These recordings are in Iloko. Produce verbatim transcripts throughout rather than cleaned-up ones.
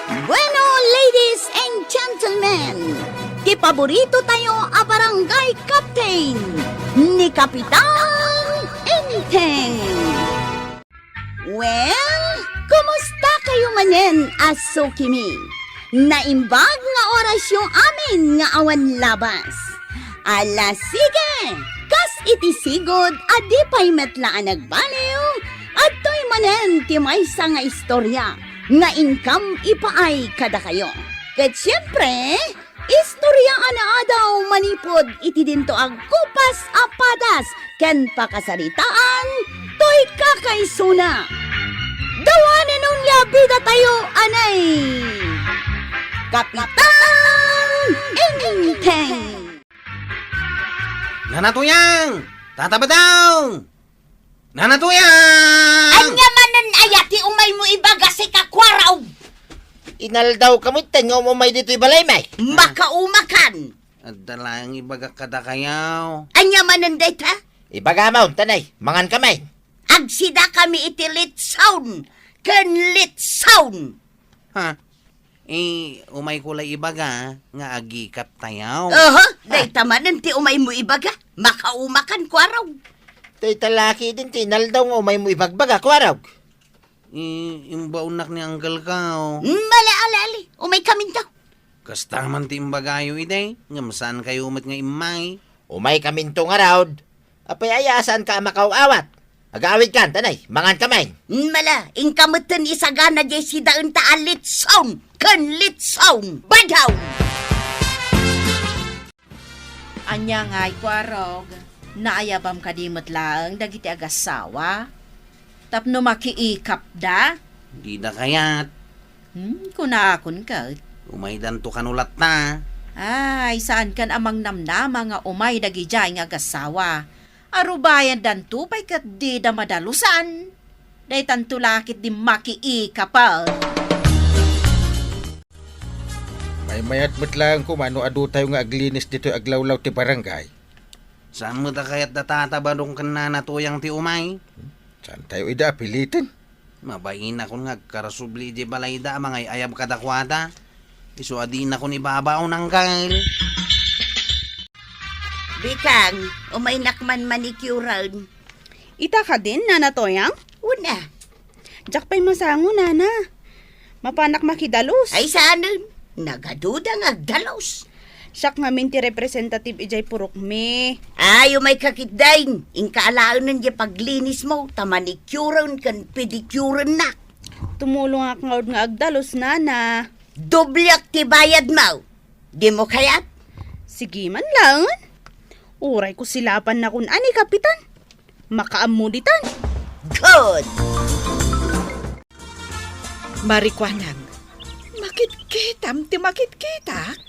Bueno, ladies and gentlemen, ti paborito tayo a barangay captain, ni Kapitan Enteng. Well, kumusta kayo manen a sukimi? Naimbag nga orasyo amin nga awan labas. Ala, sige! Kas iti sigud a di pay met la a nagbaliw, adtoy manen ti maysa nga istorya nga inkam ipaay kadakayo. Ket siempre, istorya a naadaw manipud iti dinto a gupas a padas ken pakasaritaan toy kakaisuna. Dawanen onia bida tayo, anay! Kapitan Enteng! Nana Tuyang! Tata Badong! Nana Tuyang! Ania manen aya ti umaymo ibaga, sika, Kuaraw? Inaldaw kami ten nga umay ditoy balay, may. Makaumakan! Adda laeng ibagak kadakayo. Ania manen dayta? Ibagam, tanay, mangan kami. Agsida kami iti litson ken litson. Ha? Eh, umayko la ibaga nga agikap tayo. Oho, dayta manen ti umaymo ibaga. Makaumakan, Kuaraw. Dayta la ketdin ti inaldaw nga umaymo ibagbaga, Kuaraw. Eh, imbaonnak ni uncle ko. Mala, ala, ali. Umay kaminto. Kasta man ti imbagayo idi, ngem saan kayo met nga immay. Umay kaminto ngarud. Apay aya a saanka a makaw-awat? Agawidkan, tanay, mangan kami. Mala, inka metten isagana diay sidaenta a litson ken litson. Badaw! Ania ngay, Kuarog? Naayabam kadi met laeng dagiti agassawa? Tapno makiikapda? Dida kayat. Hmm, kunakon ket. Umaydanto kano latta. Ay, saankan a mangnamnama nga umay dagidiay nga agassawa. Arubayandanto pay ket dida madalusan. Daytanto la ketdi makiikapen. Maymayat met laeng koma no adu tayo nga aglinis ditoy aglawlaw ti barangay. Saan met a kayat da Tata Badong ken Nana Tuyang ti umay? Saan tayo ida a piliten? Mabainakon nga agkarasubli idiay balayda a mangay-ayab kadakuada. Isu a dinakon ibabaon, uncle. Bikang, umaynak man manicuren. Ita kadin, Nana Toyang? Una. Diak pay masango, Nana. Mapanak makidalus. Ay, saanen? Nagaduda nga agdalus. Siak ngamin ti representative idiay purokmi. Ay, umayka ketdin. Inka alaenen diay paglinismo, ta manicuren ken pedicurennak. Tumulongak ngarud nga agdalus, Nana. Dobliak ti bayadmo. Dimo kayat? Sige man laeng. Uray ko silapannakon a ni Kapitan. Makaammo ditan. Good! Marikuanang, makitkitam ti makitkitak?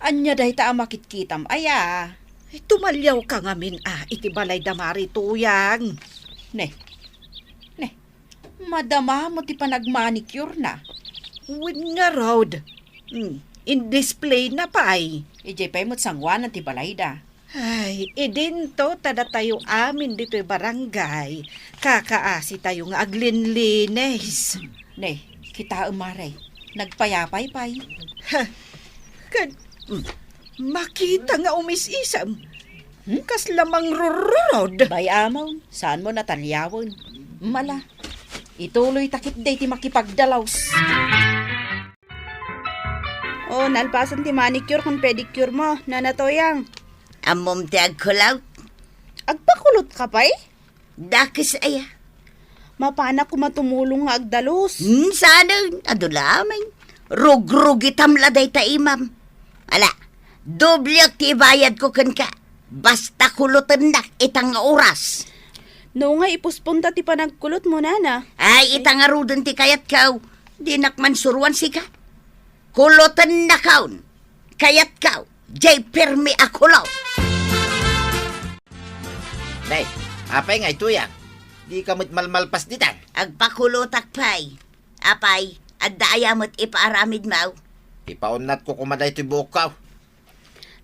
Ania dayta a makitkitam, aya? Tumaliawka ngamin a iti balay da Mari Tuyang. Ne. Ne. Madama met ti panagmanicure na. Wen ngarud. Hmm, in-display na pay. Idiay pay met sanguanan ti balayda. Ay, idinto ta datayo amin ditoy barangay, kakaasi tayo nga aglinlinis. Ne, kitaem, Mare, nagpayapay pay. Ha, kad-, mm, makita nga umis-isem. Hmm? Kasla mangrururod. Bay-am, saanmo nataliawen. Mala, ituloy ta ketdi ti makipagdalaus. O, nalpasen ti manicure ken pedicure mo, Nana Toyang. Ammom ti agkulot? Agpakulotka pay? Dakes aya. Mapanak koma tumulong nga agdalus. Hmm, saanen, adu laeng. Rugrugitam la dayta imam. Ala, dobliak ti ibayadko kenka. Basta kulotennak ita nga oras. No nga ipusponta ti panagkulotmo, Nana. Ay, ita ngaruden ti kayatko. Dinak man suroan sika. Kulotennakon. Kayatko. Diay permi a kulot. Nay, apay ngay Tuyang? Dika met malmalpas ditan. Agpakulotak pay. Apay, adda aya met ipaaramidmo? Ipaunnatko koma daytoy buokko.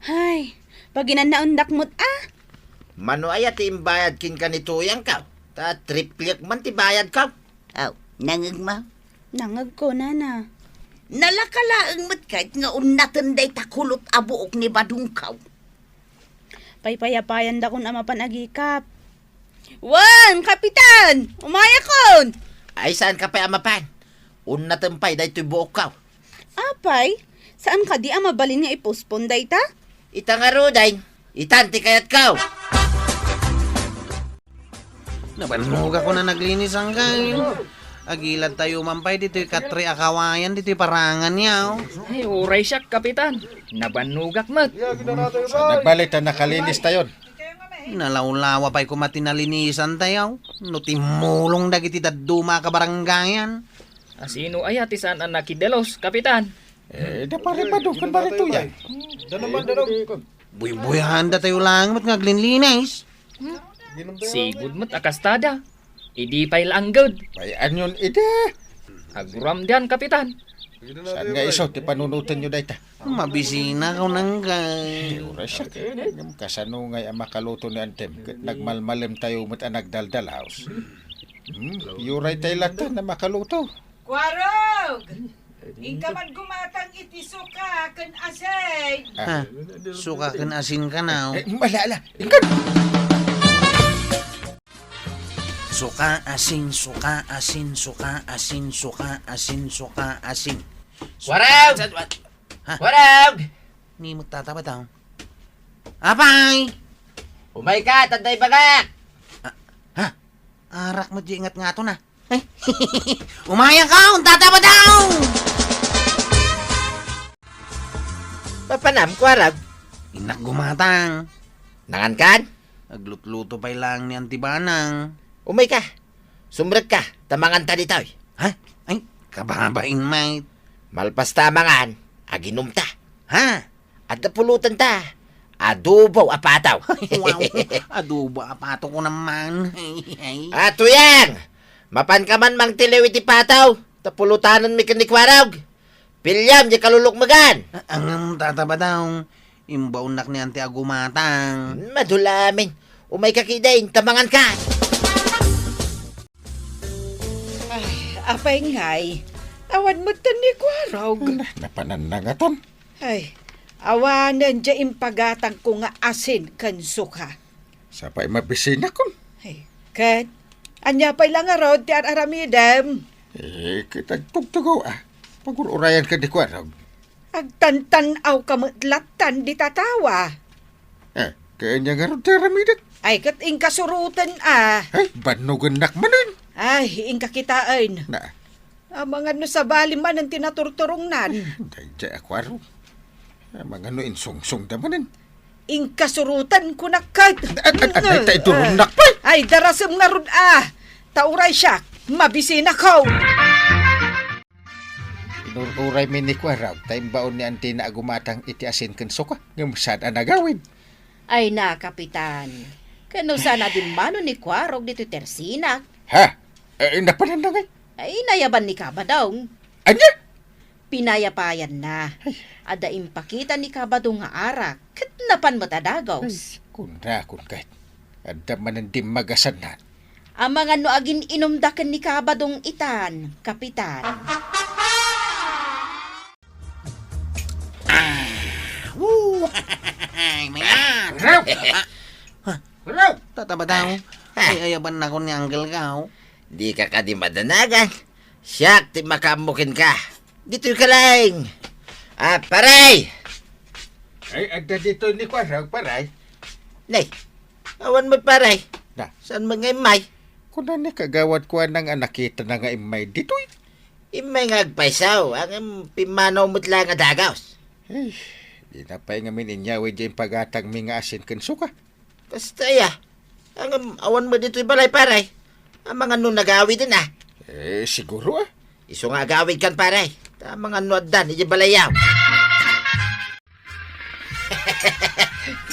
Hay, paginannaendak met a. Mano aya ti imbayad kenka ni Tuyangko? Ta triplek man ti bayadko. Aw, nangegmo? Nangegko, Nana. Nalaka laeng met ket nga unnaten dayta kulot a buok ni Badongko. Paypayapayandakon a mapan agikap. Wen, Kapitan! Umayakon! Ay, saanka pay a mapan? Unnaten pay daytoy buokko. Apay, saan kadi a mabalin nga ipospon dayta? Ita ngaruden, itan ti kayatko. Nabannogakon a naglinis, anggayo. Agiladtayo man pay ditoy katre a kawayan ditoy parangan, yaw. Ay, uray siak, Kapitan. Nabannogak met. Sa nagbalik ta nakalinistayon. Nalawlawa pay koma ti nalinisantayo. No timmulong dagiti dadduma a kabarangayan. Asino aya ti saan a nakidalos, Kapitan? Eh, da pare Badong ken pare Tuyang. Buybuyandatayo laeng met nga aglinlinis. Sigud met a kastada. Idi pay la angged. Pay-anyon idi? Aguram dian, Kapitan. Saan nga isu ti panunotenyo dayta? Mabisina ko nangga. Di oras siya. Ngem kasano ngay a makaluto ni Antem ket nagmalmalemtayo met a nagdaldalaos? Hmm? Uray tay latta na makaluto. Kuarog! Inka man gumatang iti suka ken asin. Ah, suka ken asin kanaw. Eh, ala, ala. Inka! Suka, asin, suka, asin, suka, asin, suka, asin, suka, asin. Warag! Ha? Warag! Ni mo tataba daw. Apay! Umayka, ta adda ibagak! Ah, ha? Arak mo di ingat nga to na. Ay, umayaka, tataba daw! Papanam, Kuarog? Innak gumatang. Nangankan? Aglutluto pay lang ni Auntie Banang. Umayka. Sumrekka, ta manganta ditoy. Ha? Ay, kababain, mate. Malpas ta mangan, aginumta. Ha? Adda pulotanta. Adobo a pataw. Wow, adobo a pataw ko naman. Ay, ay. A, Tuyang! Mapanka man mangtiliw iti pataw, ta pulotanenmi ken ni Kuarog. Piliam diay kalulukmegan. A-, angem, tataba daw. Imbaonnak ni Auntie a gumatang. Madula amin. Umayka kidin, ta manganka. Ay, apay ngay? Awan metten ni Kuarog. Na, napanannangatan. Ay, awanen diay impagatangko nga asin ken suka. Sapay mabisinakon. Ay, ket, ania pay la ngarud ti ar-aramidem? Eh, ket agtugtugaw a. Pagur-urayan ken ni Kuarog. Agtantan-awka met lattan dita tawa. Eh, kanya ngarud ti aramidek. Ay, ket inka suroten a. Ay, bannogennak manen. Ay, inka kitaen. Na. Amangan no sabali manen ti naturturongnan. Ay, daydiay a Kuarog. Amangan no insungsongda manen. Inka suroten kunak ket. At, at, at, ay, tay turongnak pay. Ay, darasem ngarud a. Ta uray siak, mabisinako. Inur-uraymi ni Kuarog ta imbaon ni Antina a gumatang iti asin ken suka, ngem saan a nagawid. Ay na, Kapitan. Ken no saan a dimmano ni Kuarog ditoy tersinak? Ha? Eh, napanannangay? Ay, nayaban ni Kabadong. Ania? Pinayapayanna. Ay. Adda impakita ni Kabadong nga arak, ket napan met a dagos. Ay, kunrakon ket. Adda manen dimmagasanna. Amangan no agin-inumda ken ni Kabadong itan, Kapitan. Ah, woo! Ay, mayan! Hello! Ah, ah. Hello! Tataba daw. Ah. Ay, ayabannakon ni Uncle Gaw. Dika kadi madanagan. Siak ti makaammo kenka. Ditoyka laeng. Ah, paray! Ay, adda ditoy ni Kuarog, paray. Nay, awan met, paray. Na? Saan met nga immay? Kuna ni kagawad ko anang a nakitana nga immay ditoy. Immay nga agpayso, ngem pimmanaw met laeng a dagos. Ay, dina pay ngamin inyawid diay impagatangmi nga asin ken suka. Kasta aya. Ngem awan met ditoy balay, paray. Amangan no nagawiden a. Eh, siguro a. Isu nga agawidkan, paray. Ta amangan no addan idiay balayyo.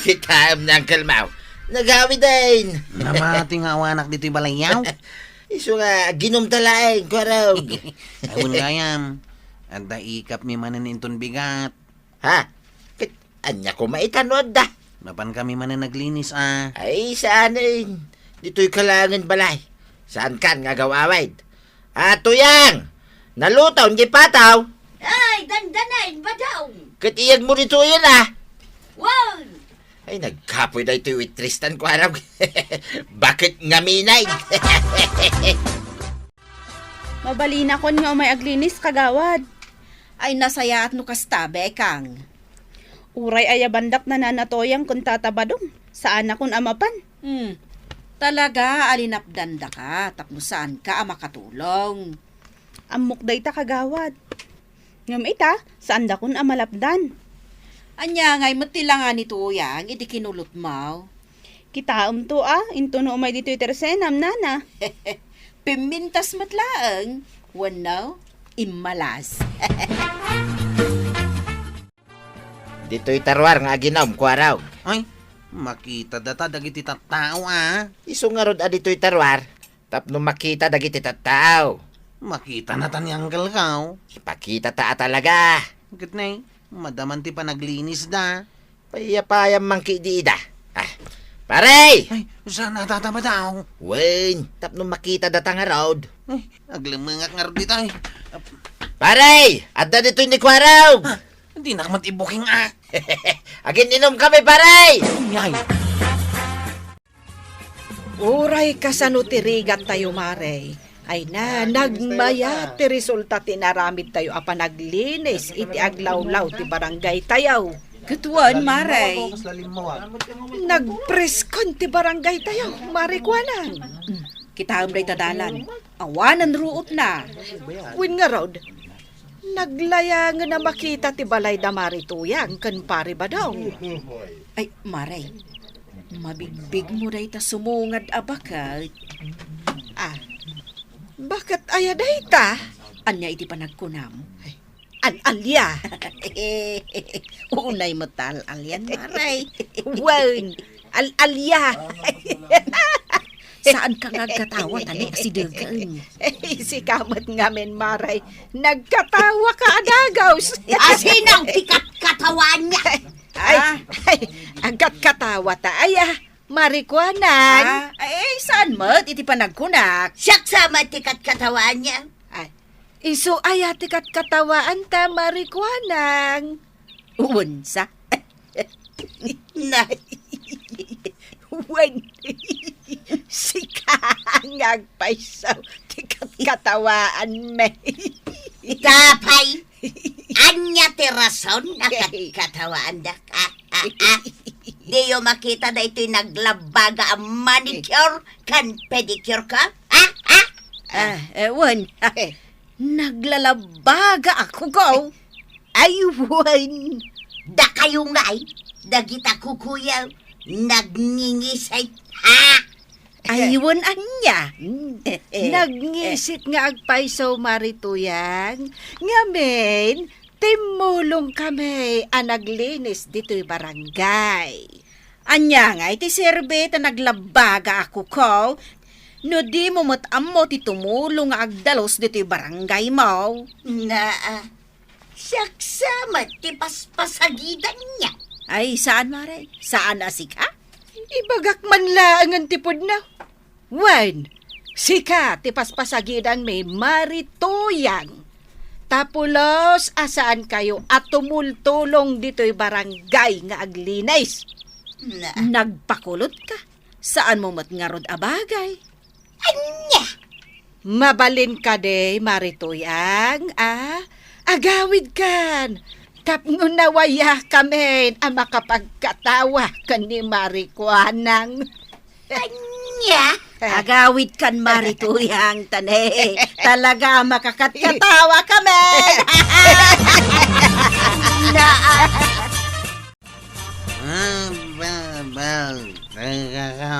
Kitaem ni Uncle Mau. Nagawiden. Namati nga awanak ditoy balayyo. Isu nga agin-inumta laeng, Kuarog. Awan gayam. Adda ikapmi manen inton bigat. Ha? Ket ania koma ita no adda? Mapankami manen aglinis a. Ay, saanen. Ditoyka laengen balay. Saankan nga agaw-awid. A, Tuyang! Nalutom diay pataw? Tanda na, Badong. Ket iyagmo ditoyen, a? Wen. Ay, nagkapoy daytoy waitress-tan, kuarog. Baket ngamin ay. Mabalinakon nga umay aglinis, kagawad. Ay, nasayaat no kasta, Bekang. Uray ayabandak ni Nana Toyang ken Tata Badong. Saanakon a mapan. Hmm. Talaga a linapdandaka tapno saanka a makatulong. Ammok dayta, kagawad. Ngem ita, saandakon a malapdan. Ania ngay met ti langa ni Toyang iti kinulotmo? Kitaemto a, intono umay ditoy tersenam, Nana. Pimmintas met laeng, wenno immalas. Ditoy ta ruar nga aginum, kuarog. Ay, makita data dagiti tattao, a. Isu ngarud a ditoy ta ruar, tapno makita dagiti tattao. Makita nata ni Uncle Kao. Ipakita ta a talaga. Ket ne, madaman ti panaglinis da. Payapayam man kidi ida. A, pare! Ay, saan a tatabadaw? Wen, tapno makita data ngarud. Ay, aglemengak ngarud dita, e. Pare! Adda ditoy ni kuarog! A, dinak met ibuking, a. Agin-inum kami, pare! Ay! Uray kasano ti rigattayo, Mare, ay na, nagmayat ti resulta ti inaramidtayo a panaglinis iti aglawlaw ti barangaytayo. Ket wen, Mare. Nagpreskon ti barangaytayo, Mare Kuanang. Kitaem dayta dalan. Awanen ruotna. Wen ngarud, naglayangen a makita ti balay da Mare Toyang ken Pare Badong. Ay, Mare, mabigbigmo dayta sumungad a baket. A, baket aya dayta? Ania iti panagkunam? Ay, al-alia. Unay met ta al-alian, Mare. Wen, al-alia. Saanka nga agkatawa, tani, asidegen. Sika met ngamin, Mare. Nagkatawaka a dagus. Asino ti katkatawaanna? Ay, a, ay, agkatkatawata aya, Mare Kuanang. A, ay, saan met iti panagkunak? Siak sa met ti katkatawaanna. Ay, isu aya ti katkatawaanta, Mare Kuanang? Wen sa. Na. Wen. Sika nga agpayso ti katkatawaanmi. Ita pay, ania ti rason a katkatawaandak? A, a, a. Diyo makita daytoy naglabaga a manicure ken pedicure ko? A, a? A, e, wen. Naglabaga a kuko. Ay, wen. Dakayo ngay, dagita kukoyo, nagngingisit, ha? Ay, wen ania? Nagngisit nga agpayso, Mare Toyang. Ngamin, timmulong kami a naglinis ditoy barangay. Ania ngay ti serbi ta naglabaga a kuko? No dimo met ammo ti tumulong nga agdalus ditoy barangaymo. Na, siak sa met ti paspasagidanna. Ay, saan, Mare? Saan a sika? Ibagak man laengen ti pudno. Wen, sika ti paspasagidanmi, Mare Toyang. Ta pulos a saankayo a tumultulong ditoy barangay nga aglinis. Na. Nagpakulotka. Saanmo met ngarud a bagay. Ania? Mabalin kadi, Mare Toyang, a? Agawidkan. Tapno nawayakamin a makapagkatawa ken ni Mare Kuanang. Ania? Agawidkan, Mare Toyang, tani. Talaga, makakatkatawa kami. Na. Ah, bal, bal, teka ka.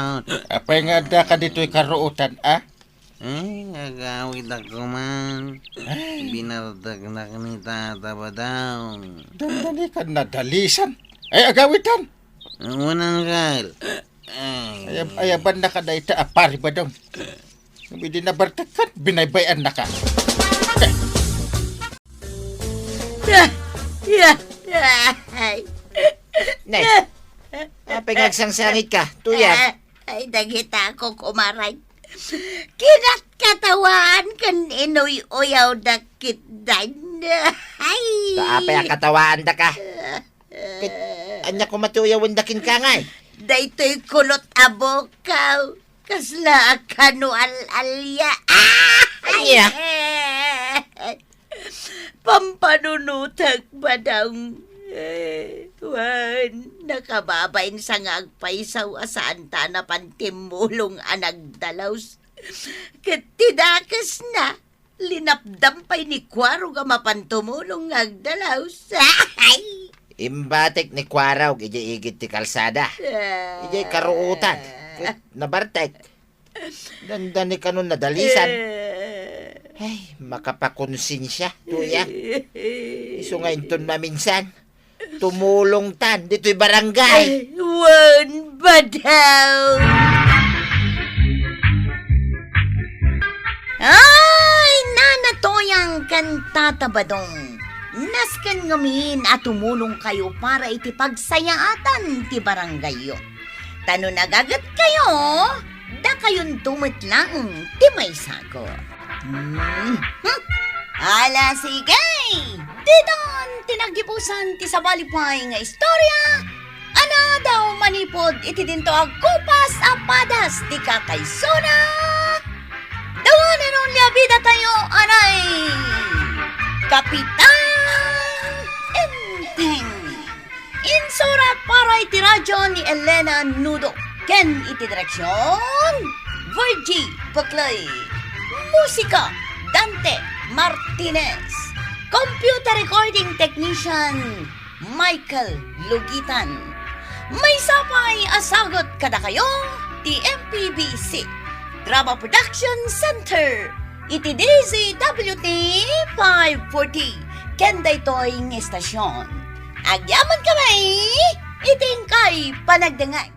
Apay nga adda ka ditoy karuotan, a? Eh, agawidak man. Ay. Binardaknak ni Tata Badong. Dandani ka nadalisan. Ay, agawidan. Unang kal. Ay. Ayab-, ayaban na ka dayta a Pari Badong. Idi nabartakan, binaybay-an na ka. Ya, ya, ya, ay. Ne, apay nga agsangsangit ka, Toyang? Ay, dagita a kukumaray. Kinatkatawaan ken inuy-uyaw da ketdi. Ay! Ta apay a katawaandaka? Ket ania koma ti uyawenda kenka ngay? Daytoy kulot a bukaw. Kasla a kano al-alia. Ah! Ania? Ay! Pampanunotek, Badong. Eh, wen, nakababain sa nga agpaysaw a saanta a napan timmulong a nagdalaws. Ket ti dakesna, linapdan pay ni Kuarog a mapan tumulong nga agdalaws. Ay! Imbatek ni Kuarog idiay igid ti kalsada. Ah. Idiay karuotan. Ket nabartek. Dandani kanon nadalisan. Eh. Ay, makapakonsensia, tuya. Isu nga inton maminsan, tumulongtan ditoy barangay. Ay, wen, Badong. Ay, Nana Toyang ken Tata Badong. Nasken ngamin a tumulongkayo para iti pagsayaatan ti barangayyo. Ta no nagagetkayo, dakayonto met laeng ti maisagor. Hmm. Hmm. Ala, sige! Ditan ti naggibusan ti sabali pay nga istorya, a nadaw manipud iti dinto a kupas a padas ti kakaisuna. Dawanan ni abidatayo, anay, Kapitan Enteng. Insura para iti radyo ni Elena Nudo ken iti direksion, Virgie Buclay. Musika, Dante Martinez. Computer recording technician, Michael Lugitan. Maysa pay a sagut kadakayo ti M P B C Drama Production Center iti D Z W T five forty ken daytoy nga estasion. Agyamankami iti inkay panagdengngeg.